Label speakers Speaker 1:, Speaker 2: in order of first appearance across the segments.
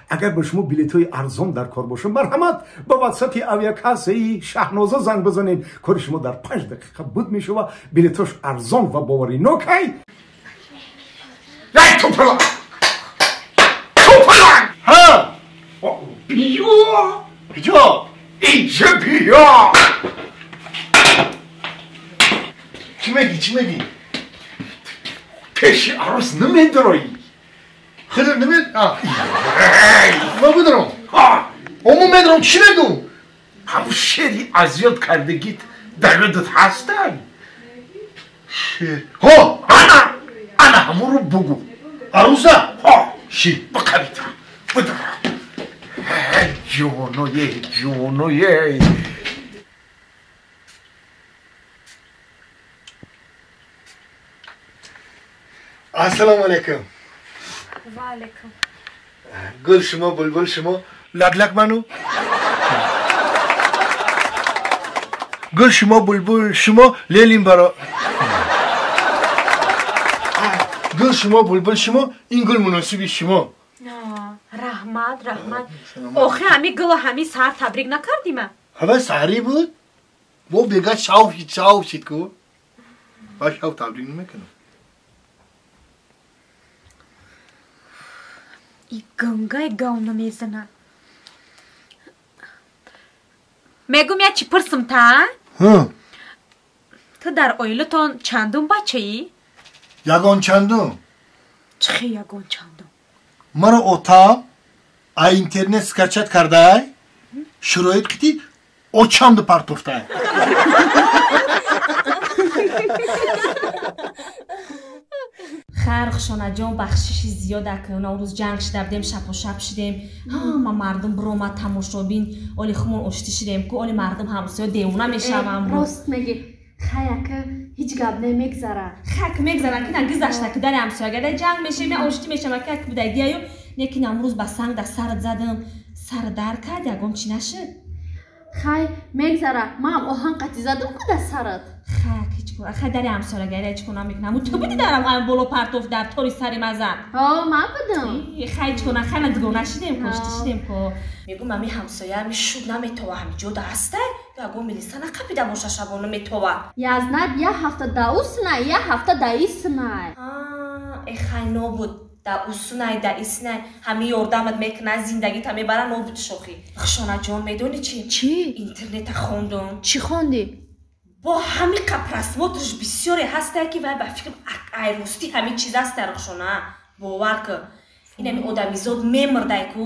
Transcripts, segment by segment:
Speaker 1: Агар ба шумо билетҳои арзон дар кор бошад, марҳамат ба ватсапи авиакассаи Шаҳноза занг бизанед. Кори шумо дар 5 дақиқа буд мешавад. Билетҳош арзон ва боваринок. Ай тупала тупала,
Speaker 2: ҳа, биё, биё,
Speaker 1: инҷа биё.
Speaker 2: Чӣ мегӣ, чӣ мегӣ?
Speaker 1: Пеши арӯс намедароӣ?
Speaker 2: Худо намед, ма бидорам, ому медорам. Чӣ мегӯм?
Speaker 1: Ҳамун шери азёд кардагит дар ёдат ҳастай?
Speaker 2: Шер? Ҳо,
Speaker 1: ана, ана ҳамонро бугӯ.
Speaker 2: Арӯса?
Speaker 1: Ҳо.
Speaker 2: Ши
Speaker 1: бақавита бидора. Ҷоное, ҷоное.
Speaker 2: Ассалому алайкум.
Speaker 3: Ва алайкум.
Speaker 2: Гул шумо, булбул шумо, лаклак ману. Гул шумо, булбул шумо, лелим баро. Гул шумо, булбул шумо, ин гул муносиби шумо.
Speaker 3: Раҳмат, раҳмат. Охи ҳами гула ҳами саҳар табрик накардима?
Speaker 2: Ҳава саҳарӣ буд? Бо бега шав шид, шав шид ку. Ба шав табрик намекунам.
Speaker 3: И гангай гавна мезана. Мегум, я чӣ пурсум та? Ту дар оилатон чандум бачаӣ?
Speaker 2: Ягон чандум.
Speaker 3: Чӣ ягон чандум?
Speaker 2: Маро отам а интернет скачать кардай, шароит кити очамду партофтай.
Speaker 4: Хайр, Хушонаҷон, бахшиши зиёда ки наврӯз ҷанг шида будем, шапошап шидем, ҳама мардум биромад тамошобин, оли хумон оштӣ шидем ку, оли мардум ҳамсоя девона мешавам.
Speaker 5: Рост мегӣ, хаяка ҳеҷ гап немегзара.
Speaker 4: Хак мегзара, ки на гузашта ки дари ҳамсоягада ҷанг мешем, я оштӣ мешава, ки як будагияю, не ки наврӯз ба санг дар сарат задам, сар дар кард, ягон чӣ нашуд.
Speaker 5: Хай мегзара, маам оҳан қатӣ задам ку дар сарат.
Speaker 4: Хак ҳеҷ кор, хай дари ҳамсоягара ҳеҷ кор намекунам. Ту будӣ дарам ай боло партоф дар тори сари ма зад.
Speaker 5: Ҳо, ман будам.
Speaker 4: Хай ҳеҷ кор на, хай на дугона шидем ку, оштӣ шидем ку. Мегӯм ами ҳамсоя ами шуд наметова, ҳами ҷода ҳастай, ягон милиса нақапида боша шабона метова.
Speaker 5: Язнад як ҳафта да уснай, як ҳафта да иснай.
Speaker 4: Э хай нобуд. Да усунай, да иснай, ҳами ёрдамат мекунад, зиндагита мебара, нобуд шохӣ. Хушонаҷон, медонӣ чӣ?
Speaker 5: Чӣ?
Speaker 4: Интернета хондум.
Speaker 5: Чӣ хондӣ?
Speaker 4: Бо ҳами қа просмотрш бисёре ҳастае ки вай ба фикрам айрӯстӣ ҳамин чиз ҳастае, Рухшона. Бовар ку. Ин ҳами одамизод мемурдай ку.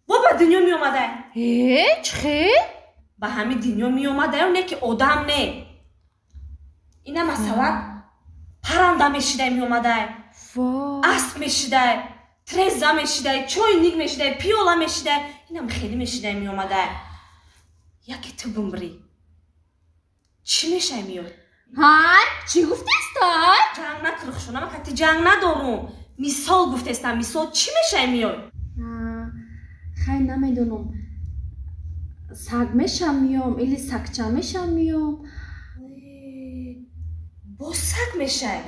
Speaker 4: Бо ба дунё меомадай.
Speaker 5: Э, чӣ хел?
Speaker 4: Ба ҳами дунё меомадаю, не ки одам не. Ина масалан парранда мешидай меомадай. Асп мешидай, треза мешидай, чойник мешидай, пиёла мешидай, инам хеле мешидай меомадай. Яке ту бумрӣ. Чӣ мешай меёд?
Speaker 5: Ҳай, чӣ гуфтестай?
Speaker 4: Ҷанг накун, Рухшона, ман кати ҷанг надорум. Мисол гуфтестам, мисол чӣ мешай меёд?
Speaker 5: Хай намедонам. Саг мешам меём или сагча мешам меём?
Speaker 4: Боз саг мешай.